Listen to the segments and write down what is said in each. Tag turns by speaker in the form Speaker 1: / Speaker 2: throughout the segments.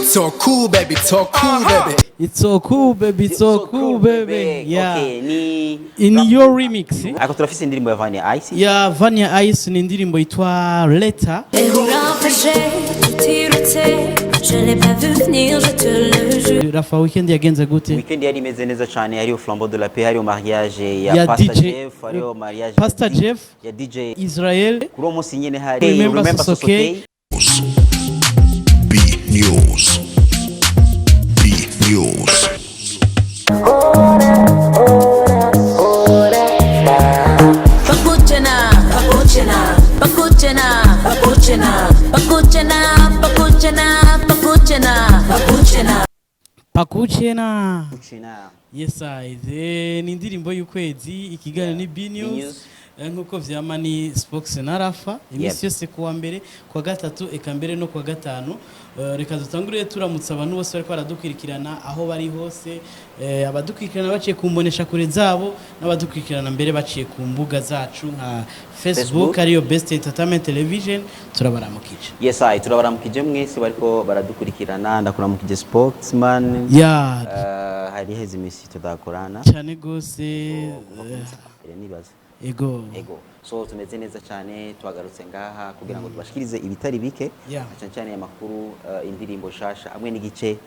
Speaker 1: So cool, baby, so cool, baby.
Speaker 2: It's so cool, baby, it's so cool, baby. Yeah.
Speaker 3: Okay, ni
Speaker 2: In your remix.
Speaker 3: Ariko turafise indirimbo ya Vania Ice.
Speaker 2: Ya Vania Ice, ni indirimbo yitwa Letter.
Speaker 4: Urafashe utirutse, je l'ai pas vu venir, je te le jure.
Speaker 2: Rafa, weekend yagenze gute?
Speaker 3: Weekend yari imeze neza cyane. Hariyo Flambeau de la Paix, hariyo mariage ya
Speaker 2: Ya
Speaker 3: Pastor
Speaker 2: DJ
Speaker 3: Jeff, hariyo mariage
Speaker 2: Pastor
Speaker 3: ya
Speaker 2: Jeff.
Speaker 3: Ya DJ
Speaker 2: Israel.
Speaker 3: Kuri uwo munsi nyene hari
Speaker 2: Remember Sosoke.
Speaker 5: B News. B News.
Speaker 4: Pakuchena, pakuchena, pakuchena, pakuchena, pakuchena, pakuchena, pakuchena, pakuchena.
Speaker 2: Pakuchena.
Speaker 3: Kuchena.
Speaker 2: Yes, I ni indirimbo y'ukwezi. Ikiganiro ni B News.
Speaker 3: News.
Speaker 2: Nkuko vyama ni Spox na Rafa iminsi yose, kuwa mbere, kuwa gatatu, eka mbere no kuwa gatanu. Reka dutangure turamutsa abantu bose bariko baradukurikirana aho bari hose, abadukurikirana baciye ku mbonesha kure zabo n'abadukurikirana mbere baciye ku mbuga zacu nka Facebook,
Speaker 3: Facebook.
Speaker 2: ariyo Best Entertainment Television. Turabaramukije.
Speaker 3: Yes, I turabaramukije mwese bariko baradukurikirana. Ndakuramukije, Sportsman.
Speaker 2: Ya.
Speaker 3: Hari heze imisi tudakorana.
Speaker 2: Cyane gose.
Speaker 3: Kuva ku munsi wa mbere, nibaza.
Speaker 2: Ego.
Speaker 3: Ego, so tumeze neza cyane. Twagarutse ngaha kugira ngo tubashikirize ibitari bike, cyane cyane amakuru, indirimbo shasha hamwe n'igice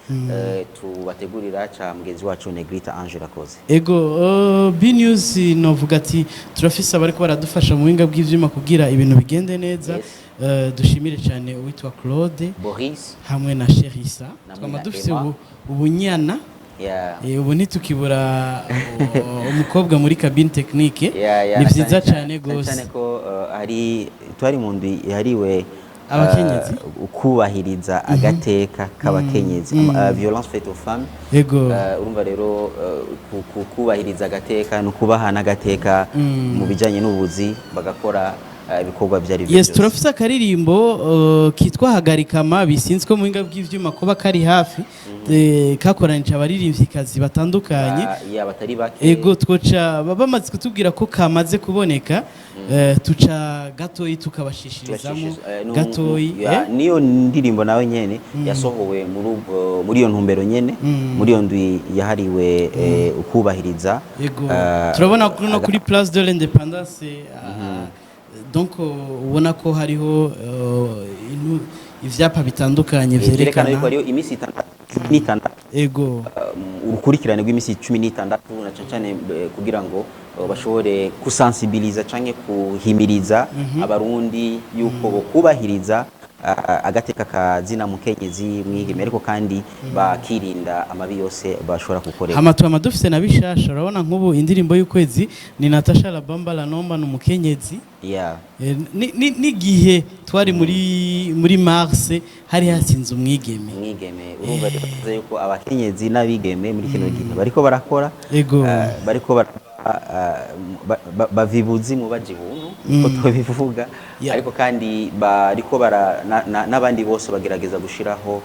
Speaker 3: tubategurira ca mugenzi wacu Negrita Angela Koze.
Speaker 2: Ego, B News novuga ati turafise abariko baradufasha mu buhinga bw'ivyuma kugira ibintu bigende neza.
Speaker 3: Yes.
Speaker 2: Dushimire cyane uwitwa Claude
Speaker 3: Boris
Speaker 2: hamwe na Sherisa.
Speaker 3: Namwe
Speaker 2: Twama
Speaker 3: na
Speaker 2: dufise
Speaker 3: Emma.
Speaker 2: ubunyana. Ubu ntitukibura umukobwa muri cabine technique.
Speaker 3: Yeah,
Speaker 2: Ni vyiza
Speaker 3: cyane
Speaker 2: cyane gose.
Speaker 3: Cyane ko hari twari mu ndwi yahariwe
Speaker 2: Abakenyezi.
Speaker 3: Kubahiriza agateka k'abakenyezi, violence faite aux femmes.
Speaker 2: Ego.
Speaker 3: Urumva rero, kubahiriza agateka no kubaha n'agateka mu bijyanye n'ubuzi, bagakora ibikorwa ibyo ari byo
Speaker 2: Yes.
Speaker 3: byose.
Speaker 2: Turafise akaririmbo kitwa Hagarika Amabi. Sinzi ko mu buhinga bw'ivyuma kuba kari hafi, kakoranije abaririmvyikazi batandukanye.
Speaker 3: Ya, batari bake.
Speaker 2: Ego, twoca bamaze kutubwira ko kamaze kuboneka, tuca gatoyi tukabashishirizamo gatoyi.
Speaker 3: Ya, niyo ndirimbo nawe nyene yasohowe muri iyo ntumbero nyene, muri iyo ndwi yahariwe ukubahiriza
Speaker 2: Ego, turabona kuri no kuri Place de l'Indépendance, donc ubona ko hariho ivyapa bitandukanye
Speaker 3: vyerekana
Speaker 2: vyerekana
Speaker 3: yuko hariyo iminsi itandatu, 16.
Speaker 2: Ego.
Speaker 3: Urukurikirane rw'iminsi 16, na cane cane kugira ngo bashobore kusensibiliza canke kuhimiriza Abarundi yuko bokubahiriza agateka ka zina mukenyezi, mwigeme, ariko kandi bakirinda amabi yose bashobora gukorera.
Speaker 2: Hama twama dufise na bishasha. Urabona nk'ubu indirimbo y'ukwezi ni Natasha Labamba Lanomba, ni umukenyezi. N'igihe twari muri mars hari hatsinze umwigeme.
Speaker 3: Umwigeme. Urumva rero yuko abakenyezi n'abigeme muri kino gihe bariko barakora.
Speaker 2: Ego.
Speaker 3: Bariko bava ibuzimu baja ibuntu, uko tubivuga. Ariko kandi bariko bara n'abandi bose bagerageza gushiraho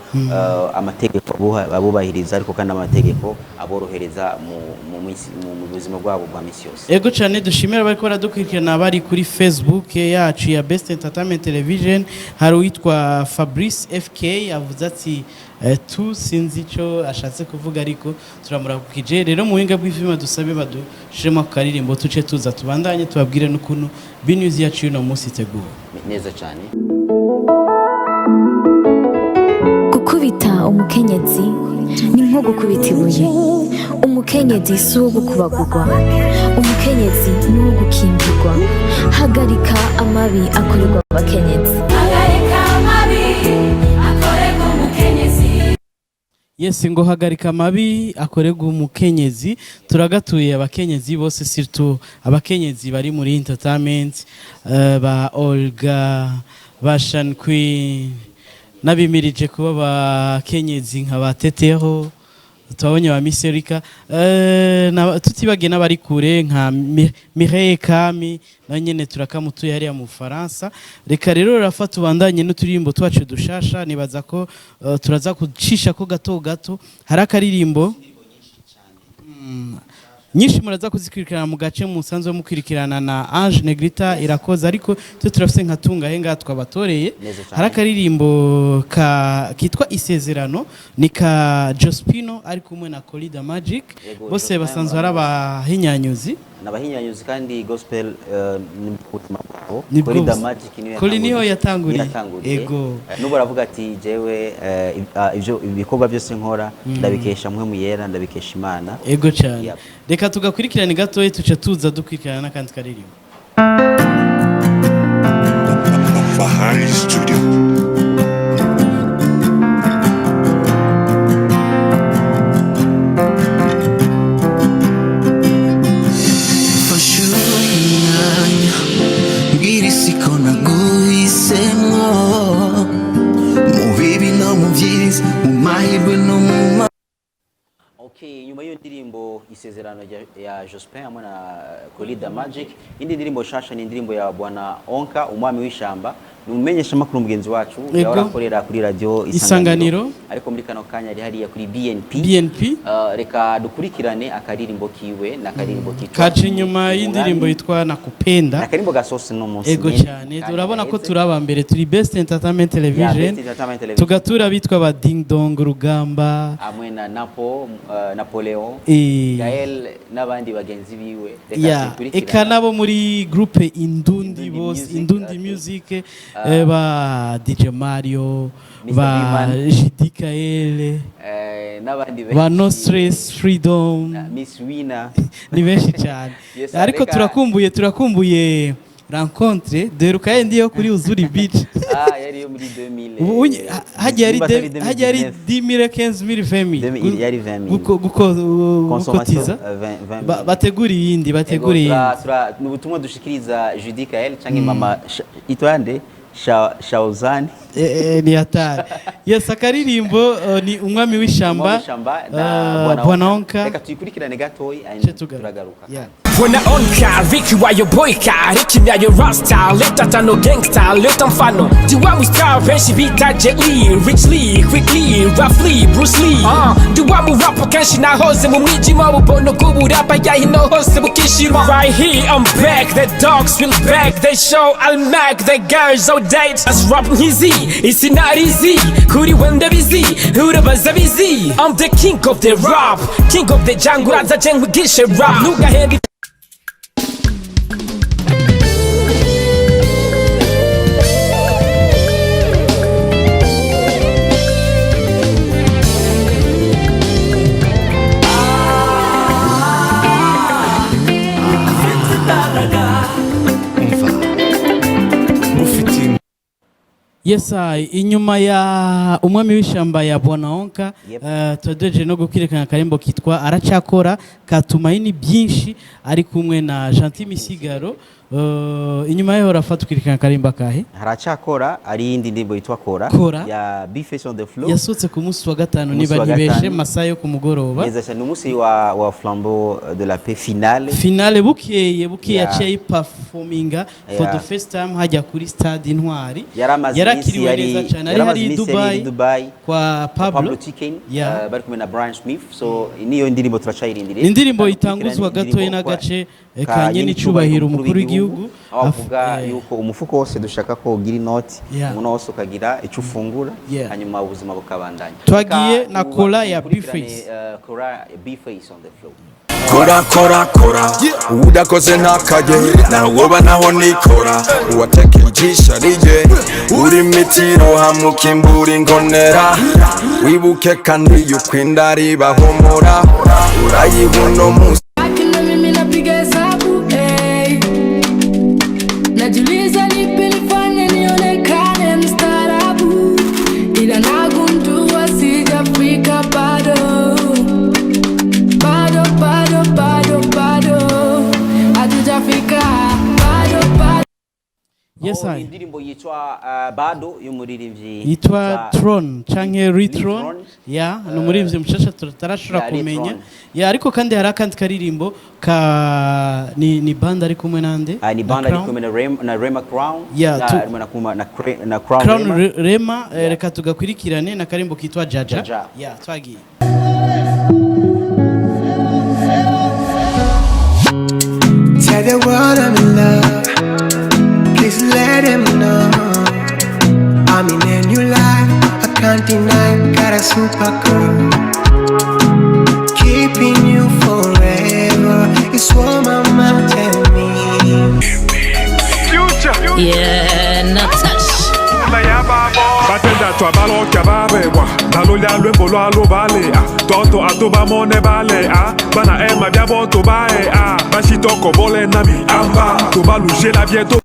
Speaker 3: amategeko abubahiriza, ariko kandi amategeko aborohereza mu buzima bwabo bwa misi yose.
Speaker 2: Ego cyane. Dushimira abariko baradukurikirana bari kuri Facebook yacu ya Best Entertainment Television. Hari uwitwa Fabrice FK avuze ati tu sinzi icyo ashatse kuvuga, ariko turamurakukije. Rero mu buhinga bw'ivyuma dusabe badushiremo ako karirimbo, tuce tuza tubandanye tubabwire n'ukuntu B News yacu y'uno munsi iteguwe.
Speaker 3: Neza cyane.
Speaker 6: Gukubita umukenyezi ni nko gukubita ibuye. Umukenyezi si uwo gukubagurwa, umukenyezi ni uwo gukingirwa. Hagarika amabi akorerwa abakenyezi.
Speaker 4: Hagarika amabi akorerwa umukenyezi.
Speaker 2: Yes, ngo hagarika amabi akorerwa umukenyezi. Turagatuye abakenyezi bose, surtout abakenyezi bari muri entertainment, ba Olga, ba Shan Queen, n'abimirije kuba abakenyezi nka ba Tetero, twabonye ba Miss Erika, tutibagiye n'abari kure nka Mireille Kami, na nyene turakamutuye hariya mu Faransa. Reka rero Rafa tubandanye n'uturirimbo twacu dushasha. Nibaza ko turaza kucisha ko gato gato. Hari akaririmbo. Nyinshi muraza kuzikurikirana mu gace musanzwe mukurikirana na Ange Negrita Irakoze, ariko twe turafise nka tungahe ngaha twabatoreye.
Speaker 3: Neza cyane.
Speaker 2: Hari akaririmbo ka kitwa Isezerano, ni ka Jospino ari kumwe na Colida Magic.
Speaker 3: Yego,
Speaker 2: Bose
Speaker 3: Jospin
Speaker 2: basanzwe ari abahinyanyuzi.
Speaker 3: N'abahinyanyuzi kandi gospel ni ubuzima bwabo.
Speaker 2: Nibwo
Speaker 3: Colida
Speaker 2: buzima.
Speaker 3: Magic niyo
Speaker 2: Koli niho yatanguriye.
Speaker 3: yatanguriye.
Speaker 2: Ego.
Speaker 3: N'ubu aravuga ati jewe ivyo ibikorwa byose nkora ndabikesha mwe muyera, ndabikesha Imana.
Speaker 2: Ego cyane.
Speaker 3: Yep.
Speaker 2: Reka tugakurikirane gatoya, tuce tuza dukurikirana n'akandi karirimbo.
Speaker 5: Bahari Studio.
Speaker 7: Mfashe umwanya mbwira isi ko naguhisemo, mu bibi no mu byiza, mu mahirwe no mu ma.
Speaker 3: Okay, nyuma y'iyo ndirimbo Isezerano ya Jospin hamwe na Colida Magic, indi ndirimbo shasha ni indirimbo ya Bwana Onka, umwami w'ishamba, ni umumenyeshamakuru mugenzi wacu.
Speaker 2: Ego.
Speaker 3: Yahora akorera kuri radio
Speaker 2: Isanganiro.
Speaker 3: Ariko muri kano kanya ari hariya kuri BNP.
Speaker 2: BNP.
Speaker 3: Reka dukurikirane akaririmbo kiwe n'akaririmbo kitwa
Speaker 2: Kaca inyuma y'indirimbo
Speaker 3: Umwami.
Speaker 2: yitwa Nakupenda.
Speaker 3: Akarimbo gasose no munsi
Speaker 2: Ego
Speaker 3: nyene,
Speaker 2: cyane.
Speaker 3: kandi
Speaker 2: Urabona ko
Speaker 3: gaheze.
Speaker 2: turi aba mbere, turi Best Entertainment
Speaker 3: Yeah,
Speaker 2: Television.
Speaker 3: Best Entertainment Television.
Speaker 2: Tugatura bitwa ba Ding Dong Rugamba.
Speaker 3: Hamwe na Napo, Napoleon, Gael n'abandi bagenzi biwe. Reka
Speaker 2: Ya,
Speaker 3: tubikurikirane.
Speaker 2: eka nabo muri groupe Indundi
Speaker 3: Indundi
Speaker 2: bose.
Speaker 3: Music,
Speaker 2: Indundi
Speaker 3: okay.
Speaker 2: Music, ba DJ Mario,
Speaker 3: Mr.
Speaker 2: ba
Speaker 3: Biman.
Speaker 2: Jidi Kaele,
Speaker 3: N'abandi
Speaker 2: ba No
Speaker 3: benshi.
Speaker 2: Stress Freedom.
Speaker 3: Na Miss Wina.
Speaker 2: Ni benshi cyane.
Speaker 3: Yes,
Speaker 2: ariko turakumbuye rencontre duheruka yindi yo kuri Uzuri Beach.
Speaker 3: Ah, yari yo muri 2000.
Speaker 2: Ubu hajya
Speaker 3: nimba
Speaker 2: yari
Speaker 3: atari
Speaker 2: hajya yari
Speaker 3: 2019.
Speaker 2: 10 000, 15 000, 20 000.
Speaker 3: Yari 20 000. Consommation,
Speaker 2: Gukotiza.
Speaker 3: 20 000.
Speaker 2: Bategura iyindi, bategura
Speaker 3: Ego,
Speaker 2: iyindi.
Speaker 3: Ni ubutumwa dushikiriza Judy Kael canke mama itwande Shaozani.
Speaker 2: Ni hatari. Yes, akaririmbo ni Umwami w'Ishamba.
Speaker 3: Umwami w'Ishamba na
Speaker 2: Bwana Onka.
Speaker 3: Reka tuyikurikirane gatoyi and
Speaker 2: Ce tugaruka.
Speaker 3: turagaruka.
Speaker 2: Yeah.
Speaker 8: Bwana Onka, Ricky wayo boyka, Ricky myayo rasta, leta tano gangsta, leta mfano. Diwamu star, benshi bita Jet Li, Rich Lee, Quickly, Roughly, Bruce Lee. Diwamu rapper kenshi nahoze mu mwijima, bubono bw'uburapa yahino hose bukishima. Right here, I'm back, the dogs will back, they show I'll make the girls all date. That's rap nkizi, isi not easy, kuri wenda busy, urabaza busy. I'm the king of the rap, king of the jungle, uraza je nkwigishe rap. Ntugahende.
Speaker 1: Umva
Speaker 2: Yes, inyuma ya Umwami w'Ishamba ya Bwana Onka,
Speaker 3: Yep.
Speaker 2: twadeje no gukirikana akarimbo kitwa Aracakora ka Tumaini Byinshi ari kumwe na Gentil Misigaro. Inyuma yaho rafa tukirikana akarimbo akahe?
Speaker 3: Haracakora ari iyindi ndirimbo yitwa Kora,
Speaker 2: Kora.
Speaker 3: ya Bface on the Floor.
Speaker 2: Yasohotse ku munsi wa gatanu
Speaker 3: Umunsi
Speaker 2: niba
Speaker 3: wa
Speaker 2: ntibeshe,
Speaker 3: gatanu.
Speaker 2: masaha yo ku mugoroba.
Speaker 3: Neza cyane, umunsi wa Flambeau de la Paix finale.
Speaker 2: Finale bukeye
Speaker 3: Yeah.
Speaker 2: yaciye ayiperforminga for
Speaker 3: Yeah.
Speaker 2: the first time hajya kuri stade Intwari.
Speaker 3: Yaramaze iminsi
Speaker 2: Yarakiriwe neza cyane, ari
Speaker 3: yaramaze
Speaker 2: hari i
Speaker 3: iminsi yari
Speaker 2: Dubai,
Speaker 3: i Dubai
Speaker 2: kwa Pablo,
Speaker 3: Pablo Chicken.
Speaker 2: Yeah.
Speaker 3: Bari kumwe na Brian Smith, so niyo ndirimbo turacayirindiriye.
Speaker 2: Ni indirimbo
Speaker 3: Kandi
Speaker 2: itanguzwa
Speaker 3: dukurikirane
Speaker 2: gatoya
Speaker 3: indirimbo
Speaker 2: n'agace
Speaker 3: ka
Speaker 2: ka nyenicubahiro umukuru w'igihugu.
Speaker 3: aho avuga yuko umufuko wose dushaka ko ugira inoti,
Speaker 2: Yeah.
Speaker 3: umuntu wose ukagira icyo ufungura,
Speaker 2: Yeah.
Speaker 3: hanyuma ubuzima bukabandanya.
Speaker 2: Twagiye
Speaker 3: Reka
Speaker 2: na Kora ya
Speaker 3: dukurikirane,
Speaker 2: Bface.
Speaker 3: Kora ya Bface on the floor.
Speaker 1: Kora kora kora, udakoze ntakaye, nawoba naho nikora uwateka ijisho rye uri mitiro hamukimbura ingonera, wibuke kandi yuko inda ribahomora urayiha uno munsi.
Speaker 4: Akina mimi napiga hesabu, ey. Najiuliza lipi nifanye nionekane mstaarabu, ila nagundua sijafika bado, bado bado bado bado hatujafika bado bado.
Speaker 2: Yes,
Speaker 3: Aho
Speaker 2: I.
Speaker 3: indirimbo yitwa Bado y'umuririmbyi
Speaker 2: Yitwa Tron canke Retron.
Speaker 3: Retron.
Speaker 2: Ya, ni umuririmbyi mushasha tutarashobora
Speaker 3: Yeah,
Speaker 2: kumenya.
Speaker 3: Retron.
Speaker 2: Ya, ariko kandi hari akandi karirimbo ka ni band ari kumwe nande?
Speaker 3: Ni
Speaker 2: Na
Speaker 3: band ari
Speaker 2: Crown?
Speaker 3: kumwe na Rema Crown.
Speaker 2: Yeah,
Speaker 3: Na, na Crown,
Speaker 2: Crown
Speaker 3: Rema.
Speaker 2: Rema, reka tugakurikirane na karimbo kitwa Jaja.
Speaker 3: Jaja.
Speaker 2: Ya, twagiye.
Speaker 7: the world I'm in love. Please let them know I'm in a new life. I can't deny, got a super girl. Keeping you forever is what mama tell me.
Speaker 4: Yeah, Natasha.
Speaker 9: Batenda baloka babewa balolya lwembo lwalo balea toto atobamone balea bana ema byabo tobaea bashitoko bole nami amba tobaluje la bieto.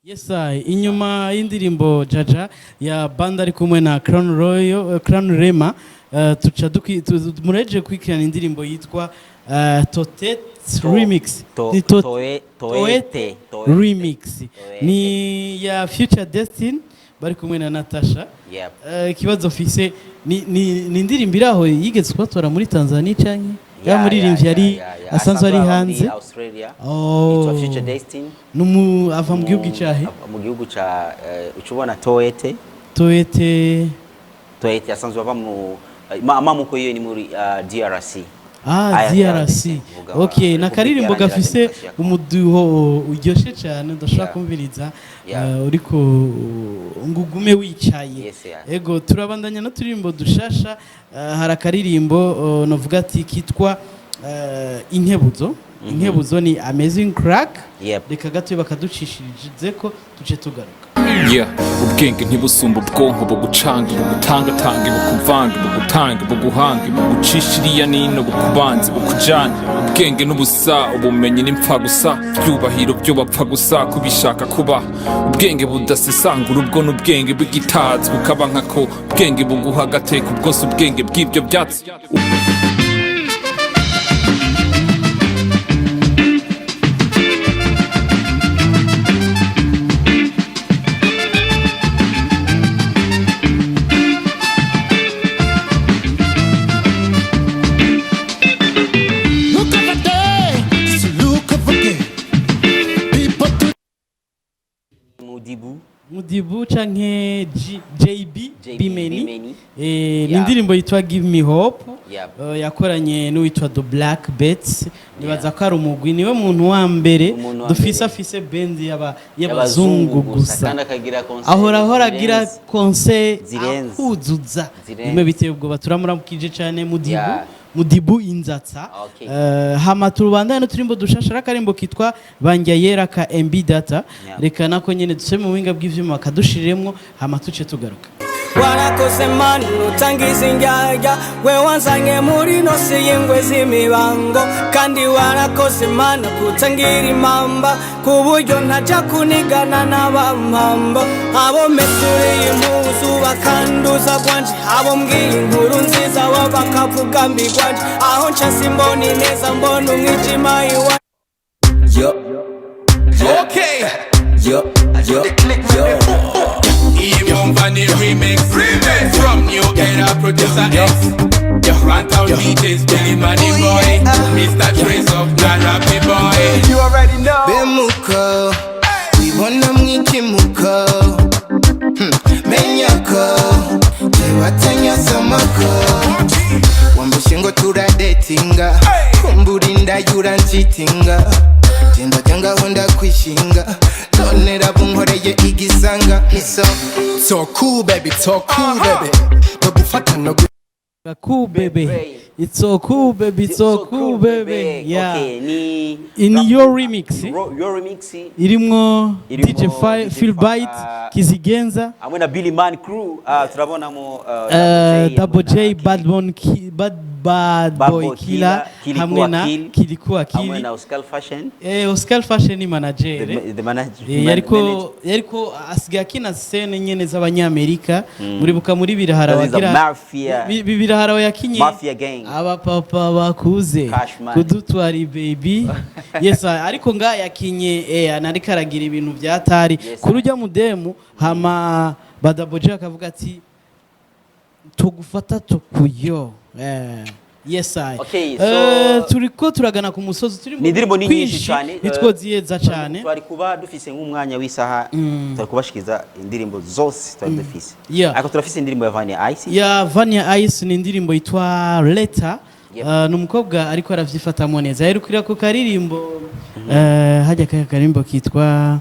Speaker 2: Yes, I. Inyuma y'indirimbo Jaja ya band ari kumwe na Crown Royal, Crown Rema, tuca mureje kwikirana indirimbo yitwa Totet Remix. Ni
Speaker 3: Toete. Toete.
Speaker 2: Remix ni ya Future Destiny bari kumwe na Natasha. Ikibazo mfise ni indirimbo iri aho yigeze kubatora muri Tanzania canke ya muririmbyi yari asanzwe ari
Speaker 3: aba muri
Speaker 2: hanze?
Speaker 3: Australia.
Speaker 2: Oh.
Speaker 3: Yitwa Future Destiny.
Speaker 2: Numu ava mu gihugu icahe?
Speaker 3: Mu gihugu ca ucubona Toete.
Speaker 2: Toete.
Speaker 3: Toete asanzwe ava mu amamuko yiwe ni muri DRC.
Speaker 2: Ah,
Speaker 3: Aya,
Speaker 2: DRC.
Speaker 3: Vuga
Speaker 2: Okay,
Speaker 3: Republika
Speaker 2: na karirimbo
Speaker 3: Iharanira
Speaker 2: gafise
Speaker 3: Demokarasi ya Kongo.
Speaker 2: umuduho uryoshe cyane udashobora kumviriza uriko ngo ugume wicaye.
Speaker 3: Yes, yeah.
Speaker 2: Ego, turabandanya n'uturirimbo dushasha. Hari akaririmbo novuga ati kitwa Inkebuzo. Inkebuzo ni Amazing Crack. Reka gato bakaducishirize ko tuce tugaruka.
Speaker 10: Yeah, ubwenge ntibusumba ubwonko, bugucange, bugutangatange, bukuvange, bugutange, buguhange, bugucisha iriya nino, bukubanze, bukujane. Ubwenge n'ubusa, ubumenyi n'impfa gusa, byubahiro byo bapfa gusa kubishaka kuba. Ubwenge budasesangura ubwo n'ubwenge bw'igitazi, bukaba nkako ubwenge buguha agateka, ubwose ubwenge bw'ibyo byatsi.
Speaker 7: Look over there, just look over there. People to
Speaker 3: Mudibu.
Speaker 2: Mudibu canke JB
Speaker 3: JB
Speaker 2: Bimeni.
Speaker 3: Bimeni.
Speaker 2: Ni indirimbo yitwa Give Me Hope. Yakoranye n'uwitwa The Black Bets. Nibaza ko ari umugwi, niwe muntu wa mbere
Speaker 3: Umuntu wa
Speaker 2: dufise
Speaker 3: mbere.
Speaker 2: afise band y'abazungu gusa.
Speaker 3: Kandi akagira concert
Speaker 2: Ahora ahora agira
Speaker 3: zirenze.
Speaker 2: concert
Speaker 3: Zirenze.
Speaker 2: akuzuza.
Speaker 3: Zirenze.
Speaker 2: Bimwe biteye ubwoba. Turamuramukije cyane Mudibu. Mudibu Inzatsa. Hama turubandane n'uturimbo dushasha, akarimbo kitwa Banjya Yera ka MB Data. Reka nako nyene dusome mu buhinga bw'ivyuma bakadushiremwo, hama tuce tugaruka.
Speaker 11: Warakoze mani utangiza indyarya, we wanzanye muri nosi y'ingwe z'imibango, kandi warakoze mana kutangira impamba ku buryo ntajya kunigana n'abampambo, abo mesuriye impuzu bakanduza gwanje, abo mbwiye inkuru nziza bo bakavuga mbi gwanje, aho nca simbona ineza mbona umwijima iwa.
Speaker 7: Yo.
Speaker 12: Okay.
Speaker 7: Yo, yo, yo.
Speaker 12: Ivon remix. Remix from New Era Producer X. Rantown DJs, Billy Money Boy, Mr. Trace of Narapi Boy.
Speaker 7: You already know. Bemuko, wibona mwikimuko. Menyako, tewatanya samako. Wambushe ngo turadetinga, kumburinda yuranchitinga. Genda janga honda kwishinga, none rabunkoreye igisanga. Iso.
Speaker 13: So cool baby, so cool baby. Ndagufata no
Speaker 2: Cool baby. It's so cool baby, it's so cool baby. Yeah.
Speaker 3: Okay, ni
Speaker 2: In your remix.
Speaker 3: Your remix
Speaker 2: Irimwo
Speaker 3: Irimwo
Speaker 2: DJ
Speaker 3: DJ
Speaker 2: Phil Byte, Kizigenza,
Speaker 3: hamwe na Billy Man Crew. Turabonamo
Speaker 2: Double J, Bad Bon Bad Bad
Speaker 3: Bad
Speaker 2: Boy
Speaker 3: Boy
Speaker 2: Killer,
Speaker 3: Killer,
Speaker 2: hamwe na
Speaker 3: Akil,
Speaker 2: Kilikuwa
Speaker 3: hamwe
Speaker 2: Akili.
Speaker 3: na Oscar Fashion.
Speaker 2: Oscar Fashion ni manager.
Speaker 3: The manager.
Speaker 2: Yariko asigaye akina scene nyene z'abanyamerika. Muribuka muri Birahara
Speaker 3: That is a
Speaker 2: wagira
Speaker 3: mafia.
Speaker 2: Birahara yakinye
Speaker 3: Mafia gang.
Speaker 2: Abapapa bakuze
Speaker 3: Cash money.
Speaker 2: kudutwara baby. Yes, ariko nga yakinye anariko aragira ibintu byatari kuri ujya mudemu, hama Badaboje akavuga ati tugufata tukuyo. Yes, I.
Speaker 3: Okay, so-
Speaker 2: Turiko turagana ku musozi, turi
Speaker 3: Ni indirimbo ni nyinshi
Speaker 2: kwinshi,
Speaker 3: cyane.
Speaker 2: Nitwoziyeza cyane.
Speaker 3: Twari kuba dufise nk'umwanya w'isaha, twari kubashikiza indirimbo zose twari dufise. Ariko turafise indirimbo ya Vania Ice.
Speaker 2: Ya Vania Ice ni indirimbo yitwa Letter. Ni umukobwa ariko aravyifatamwo neza, yaherukira ku karirimbo, hajya kaya karimbo kitwa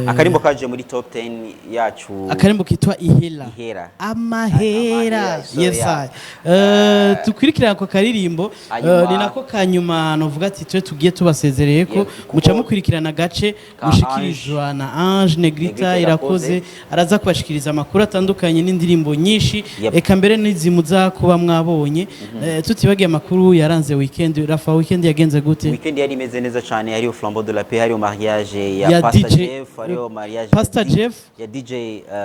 Speaker 3: Akarimbo kaje muri top 10 yacu.
Speaker 2: Akarimbo kitwa Ihela.
Speaker 3: Ihera.
Speaker 2: Amahera.
Speaker 3: So,
Speaker 2: yes.
Speaker 3: yeah.
Speaker 2: Dukurikirana ako karirimbo.
Speaker 3: Hanyuma-
Speaker 2: Ni nako kanyuma novuga ati twe tugiye tubasezereye ko muca mukurikirana agace
Speaker 3: ka
Speaker 2: mushikirizwa na Ange Negrita.
Speaker 3: Negrita.
Speaker 2: Irakoze.
Speaker 3: Irakoze.
Speaker 2: Araza kubashikiriza amakuru atandukanye n'indirimbo nyinshi,
Speaker 3: Yep.
Speaker 2: eka mbere n'izimuza kuba mwabonye. Tutibagiye amakuru yaranze weekend. Rafa, weekend yagenze gute?
Speaker 3: Weekend yari imeze neza cyane. Hariho Flambeau de la Paix, hariho mariage ya,
Speaker 2: Ya
Speaker 3: Pastor
Speaker 2: DJ
Speaker 3: Jeff, hariho mariage
Speaker 2: Pastor
Speaker 3: ya
Speaker 2: Jeff.
Speaker 3: ya DJ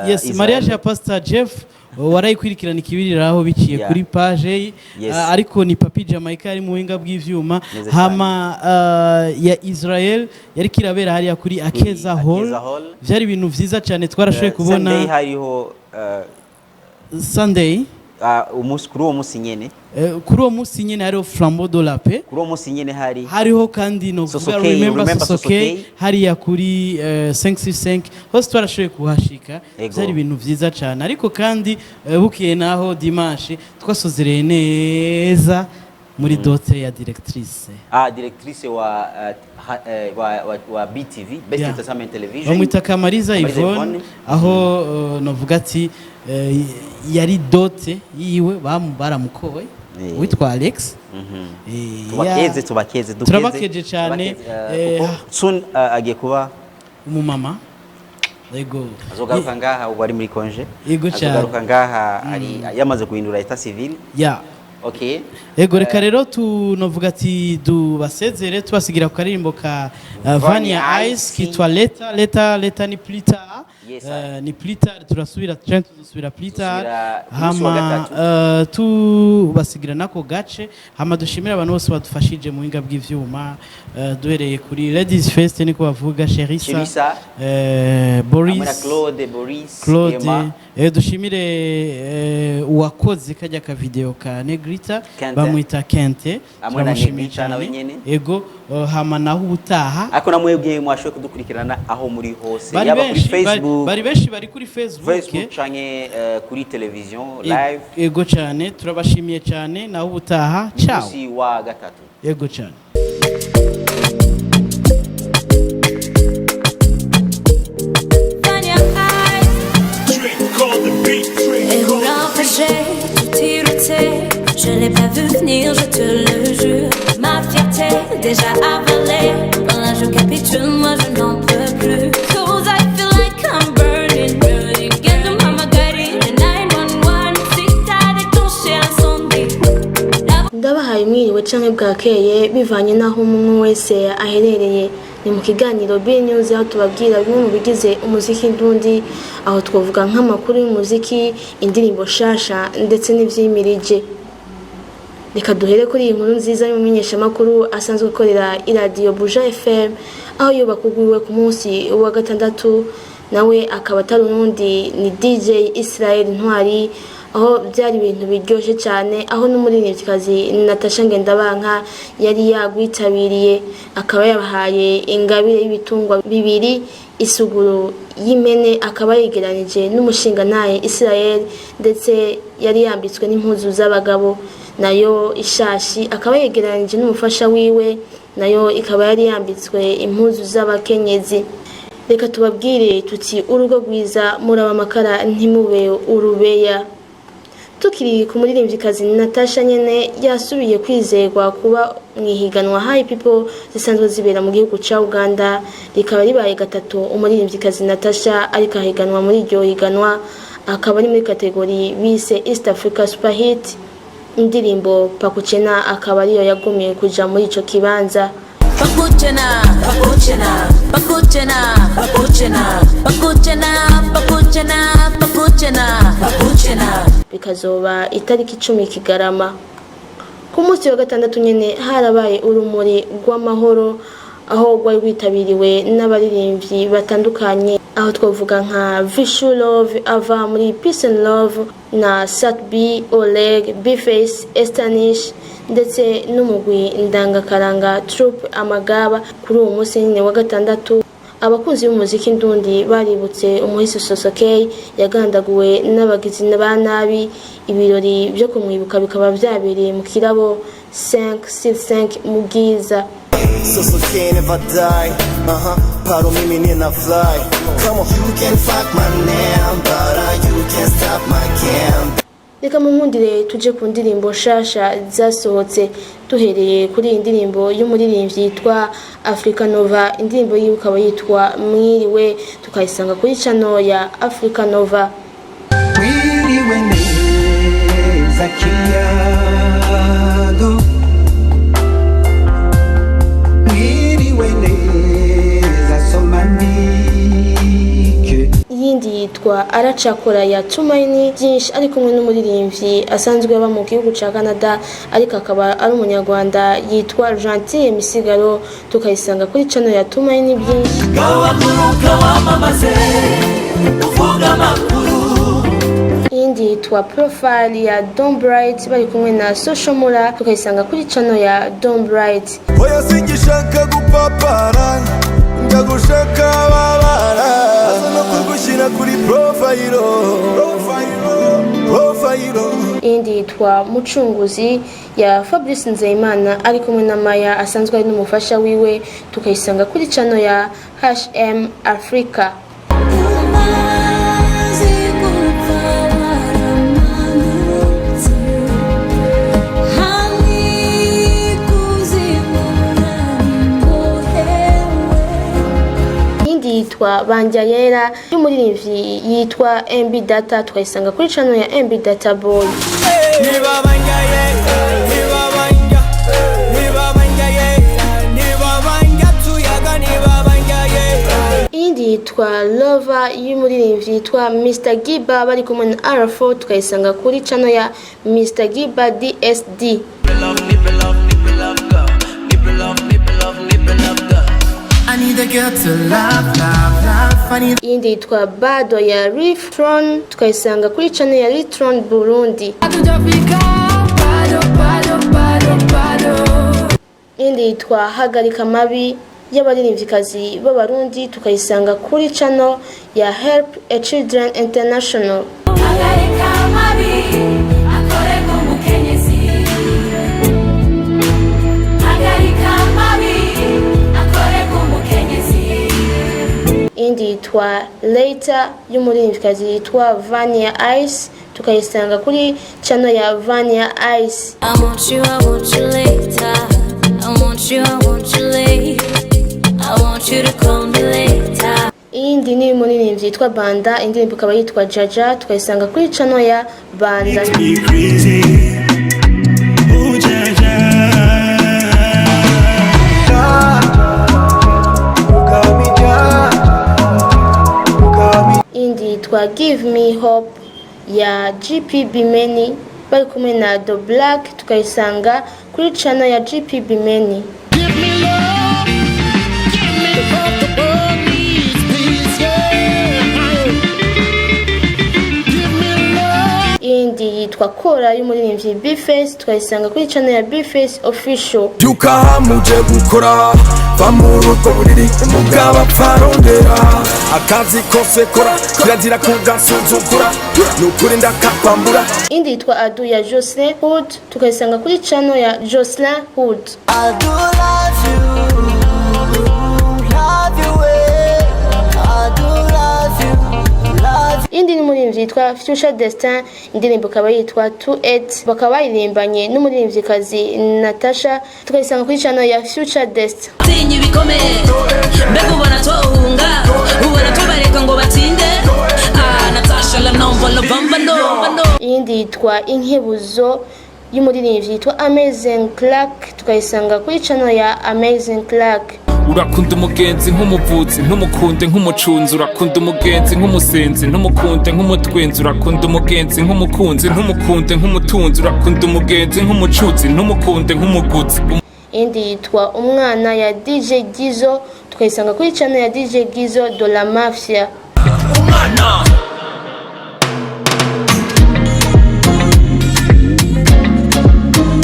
Speaker 2: Yes.
Speaker 3: Israel.
Speaker 2: Mariage ya Pastor Jeff warayikurikirana ikibiriraho biciye kuri page ye.
Speaker 3: Yes.
Speaker 2: Ariko ni Papi Jamaica ari mu buhinga bw'ivyuma.
Speaker 3: Neza.
Speaker 2: Hama ya Israel yari kirabera hariya kuri Akeza Hall.
Speaker 3: Akeza Hall.
Speaker 2: Byari ibintu vyiza cyane twarashoboye kubona.
Speaker 3: Sunday hariho
Speaker 2: Sunday.
Speaker 3: Umunsi, kuri uwo munsi nyene.
Speaker 2: Kuri uwo munsi nyene hariho Flambeau de la Paix.
Speaker 3: Kuri uwo munsi nyene hari
Speaker 2: hariho kandi novuga
Speaker 3: Sosokei,
Speaker 2: Remember,
Speaker 3: Remember
Speaker 2: Sosokei
Speaker 3: Sosokei.
Speaker 2: hariya kuri 565 hose twarashoboye kuhashika.
Speaker 3: Ego.
Speaker 2: Byari ibintu vyiza cyane, ariko kandi bukeye naho dimanche twasozereye neza muri dote ya directrice.
Speaker 3: Ah, directrice wa, wa BTV, Best Entertainment Television.
Speaker 2: Bamwita Kamariza
Speaker 3: Kamariza.
Speaker 2: Yvonne, aho novuga ati yari dote yiwe baramukoye witwa Alex.
Speaker 3: Tubakeze, tubakeze, dukeze.
Speaker 2: Turabakeje cyane.
Speaker 3: Tubakeze, kuko soon agiye kuba
Speaker 2: umumama, yego.
Speaker 3: Azogaruka ngaha, ubu ari muri congé.
Speaker 2: Yego cyane.
Speaker 3: Azogaruka ngaha ari yamaze guhindura état civil. Okay.
Speaker 2: Ego, reka rero tunovuga ati dubasezere tubasigira ku karirimbo ka
Speaker 3: Vania
Speaker 2: Vania Ice kitwa Leta Leta Leta. Ni plus tard.
Speaker 3: Yes.
Speaker 2: Ni plus tard, turasubira canke tuzosubira plus tard.
Speaker 3: Tuzosubira ku munsi wa
Speaker 2: Hama
Speaker 3: gatatu.
Speaker 2: Tubasigira nako gace, hama dushimire abantu bose badufashije mu buhinga bw'ivyuma, duhereye kuri Ladies First, niko bavuga, Sherisa,
Speaker 3: Sherisa.
Speaker 2: Boris.
Speaker 3: Hamwe na Claude, Boris,
Speaker 2: Claude.
Speaker 3: Emma.
Speaker 2: Dushimire uwakoze kajya ka video ka Negrita.
Speaker 3: Kente.
Speaker 2: Bamwita Kente.
Speaker 3: Hamwe na
Speaker 2: Turamushimiye
Speaker 3: Negrita nawe
Speaker 2: cyane.
Speaker 3: nyene.
Speaker 2: Ego, hama naho ubutaha.
Speaker 3: Ariko na mwebwe mwashoboye kudukurikirana aho muri hose,
Speaker 2: Bari
Speaker 3: yaba kuri
Speaker 2: benshi,
Speaker 3: Facebook,
Speaker 2: bari benshi bari kuri Facebook.
Speaker 3: Facebook canke kuri television live.
Speaker 2: Ego cyane, turabashimiye cyane, naho ubutaha.
Speaker 3: Ni
Speaker 2: Ciao.
Speaker 3: munsi wa gatatu.
Speaker 2: Ego cyane.
Speaker 4: Vania Ice. Et roulant fâché, tout irrité. Je l'ai pas vu venir, je te le jure. Ma fierté déjà avalée. Là je capitule, moi je n'en peux plus. Cause I feel like I'm burning, burning. Get the mama got it, the 911. Si t'as déclenché l'incendie.
Speaker 14: Ndabahaye mwiriwe canke bwakeye bivanye n'aho umwe wese aherereye. Ni mu kiganiro B News, aho tubabwira bimwe mu bigize umuziki ndundi, aho twavuga nk'amakuru y'umuziki, indirimbo shasha ndetse n'ivyimirije. Reka duhere kuri iyi nkuru nziza y'umumenyeshamakuru asanzwe akorera iradiyo Buja FM, aho yubakuguriwe ku munsi wa gatandatu, nawe akaba atari unundi ni DJ Israel Ntwari, aho byari ibintu biryoshye cyane, aho n'umuririmbyikazi Natasha Ngendabanka yari yagwitabiriye, akaba yabahaye ingabire y'ibitungwa bibiri, isuguru y'impene, akaba yegeranije n'umushingantahe Israel, ndetse yari yambitswe n'impuzu z'abagabo, nayo ishashi akaba yegeranije n'umufasha wiwe, nayo ikaba yari yambitswe impuzu z'abakenyezi. Reka tubabwire tuti urugo rwiza muraba amakara ntimube urubeya. Tukiri ku muririmbyikazi Natasha nyene, yasubiye kwizerwa kuba mu ihiganwa High People zisanzwe zibera mu gihugu ca Uganda, rikaba ribaye gatatu umuririmbyikazi Natasha ariko ahiganwa muri iryo higanwa, akaba ari muri catégorie bise East Africa Super Hit, indirimbo Pakuchena akaba ariyo yagumiye kuja muri ico kibanza.
Speaker 4: Pakuchena, pakuchena, pakuchena, pakuchena, pakuchena, pakuchena, pakuchena, pakuchena.
Speaker 14: Bikazoba itariki 10 Kigarama. Ku munsi wa gatandatu nyene harabaye urumuri rw'amahoro, aho rwari rwitabiriwe n'abaririmbyi batandukanye, aho twavuga nka Vishu Love ava muri Peace and Love na Sat B, Oleg, Bface, Estanish ndetse n'umugwi Ndangakaranga Troupe Amagaba. Kuri uwo munsi nyine wa gatandatu, Abakunzi b'umuziki ndundi baributse umuhisi Sosokey yagandaguwe n'abagizi ba nabi. Ibirori byo kumwibuka bikaba byabereye mu kirabo 565 mu Bwiza.
Speaker 15: Soso K never die. Paro mimi nina fly. Come on, you can fuck my name, but you can't stop my camp.
Speaker 14: Reka mu nkundire tuje ku ndirimbo nshasha zasohotse, duhereye kuri iyi ndirimbo y'umuririmbyi yitwa Africa Nova. Indirimbo yiwe ikaba yitwa Mwiriwe, tukayisanga kuri channel ya Africa Nova.
Speaker 7: Mwiriwe neza kiyago, mwiriwe neza somanike.
Speaker 14: Iyindi yitwa Aracakora ya Tumaini Byinshi, ari kumwe n'umuririmbyi asanzwe aba mu gihugu ca Canada ariko akaba ari umunyarwanda yitwa Gentille Misigaro, tukayisanga kuri channel ya Tumaini Byinshi.
Speaker 16: Gawaguruka wamamaze uvuga amakuru.
Speaker 14: Iyindi yitwa Profile ya Don Bright bari kumwe na Social Mula, tukayisanga kuri channel ya Don Bright.
Speaker 1: Oya, singishaka gupapara, ndagushaka babara aza no kugushyira kuri profile, profile.
Speaker 14: Iyindi yitwa Mucunguzi ya Fabrice Nzeyimana ari kumwe na Maya asanzwe ari n'umufasha wiwe, tukayisanga kuri channel ya HM Africa.
Speaker 4: Umaze gupfa waramanutse hamwe ikuzimu nari.
Speaker 14: Iyindi yitwa Banja Yera y'umuririmbyi yitwa MB Data, tukayisanga kuri channel ya MB Data Boy.
Speaker 11: Ntibabanja yera, ntibabanja, ntibabanja yera, ntibabanja tuyaga, ntibabanja yera.
Speaker 14: Iyindi yitwa Lover y'umuririmbyi yitwa Mr Giba bari kumwe na R4, tukayisanga kuri channel ya Mr Giba DSD.
Speaker 7: I need a girl to love, love, love. I need
Speaker 14: Iyindi yitwa Bado ya Riftron, tukayisanga kuri channel ya Ritron Burundi.
Speaker 4: Hatujafika bado, bado, bado, bado.
Speaker 14: Iyindi yitwa Hagarika Amabi y'abaririmvyikazi b'Abarundi, tukayisanga kuri channel ya Help a Children International.
Speaker 4: Hagarika amabi akorerwa umukenyezi. Hagarika amabi akorerwa umukenyezi.
Speaker 14: Iyindi yitwa Later y'umuririmvyikazi yitwa Vania Ice, tukayisanga kuri channel ya Vania Ice.
Speaker 4: I want you, I want you later. I want you, I want you later. I want you to call me later.
Speaker 14: Iyindi ni umuririmbyi yitwa Banda, indirimbo ikaba yitwa Jaja, tukayisanga kuri channel ya Banda.
Speaker 16: Me crazy. Oh, ja, ja.
Speaker 7: You got me, ja. You got me.
Speaker 14: Iyindi yitwa Give Me Hope ya GP Bimeni bari kumwe na The Black, tukayisanga kuri channel ya GP Bimeni.
Speaker 16: Give me love, give me hope, the world needs peace, yeah. Give me love.
Speaker 14: Iyindi yitwa Kora y'umuririmbyi Bface, tukayisanga kuri channel ya Bface Official.
Speaker 1: Byuka hamuje gukora, va muri ubwo buriri umugabo apfa, akazi kose kora, kirazira kugasuzugura, ni ukuri ndakakwambura.
Speaker 14: Iyindi yitwa Adu ya Jocelyn Hood, tukayisanga kuri channel ya Jocelyn Hood.
Speaker 16: I do love you, love you, eh. I do love you, love.
Speaker 14: Iyindi ni umuririmbyi yitwa Future Destin, indirimbo ikaba yitwa 28, bakaba bayirimbanye n'umuririmbyikazi Natasha, tukayisanga kuri channel ya Future Destin.
Speaker 17: Tinya ibikomeye, mbega ubona tohunga, ubona tubareka ngo batsinde? Ah, Natasha lanomva lovamba no.
Speaker 14: Iyindi yitwa Inkebuzo y'umuririmbyi yitwa Amazing Clark, tukayisanga kuri channel ya Amazing Clark.
Speaker 10: Urakunda umugenzi nk'umuvuzi, ntumukunde nk'umucunzi. Urakunda umugenzi nk'umusenzi, ntumukunde nk'umutwenzi. Urakunda umugenzi nk'umukunzi, ntumukunde nk'umutunzi. Urakunda umugenzi nk'umucuzi, ntumukunde nk'umuguzi.
Speaker 14: Iyindi yitwa Umwana ya DJ Gizo, tukayisanga kuri channel ya DJ Gizo de la Mafia.
Speaker 16: Umwana.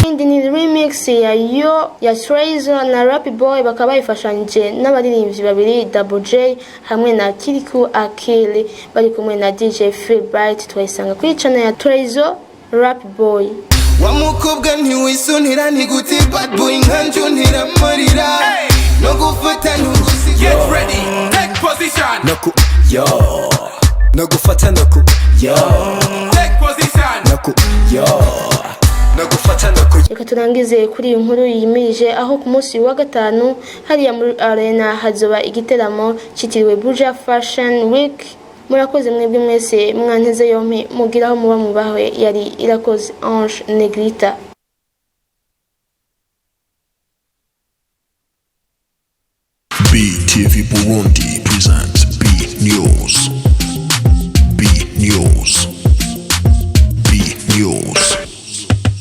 Speaker 14: Iyindi ni remix remix ya Yo ya Trayzo na Rap Boy, bakaba bayifashanyije n'abaririmbyi babiri, Double J hamwe na Kirikou Akili, bari kumwe na DJ Phil Bright. Twayisanga kuri channel ya Trayzo Rap Boy.
Speaker 7: Wa mukobwa, ntiwisunira, ntigute bad boy nkanje untera amarira no gufata ntugusiga.
Speaker 12: Get ready, take position.
Speaker 1: Naku yo, no gufata, naku yo.
Speaker 12: Take position.
Speaker 1: Naku yo, no gufata, naku.
Speaker 14: Reka turangize kuri iyi nkuru yimirije, aho ku munsi wa gatanu hariya muri arena hazoba igiteramo cyitiriwe Buja Fashion Week. Murakoze mwebwe mwese mwanteze yompi, mugiraho muba mubahwe. Yari Irakoze Ange Negrita.
Speaker 5: BTV Burundi presents B News.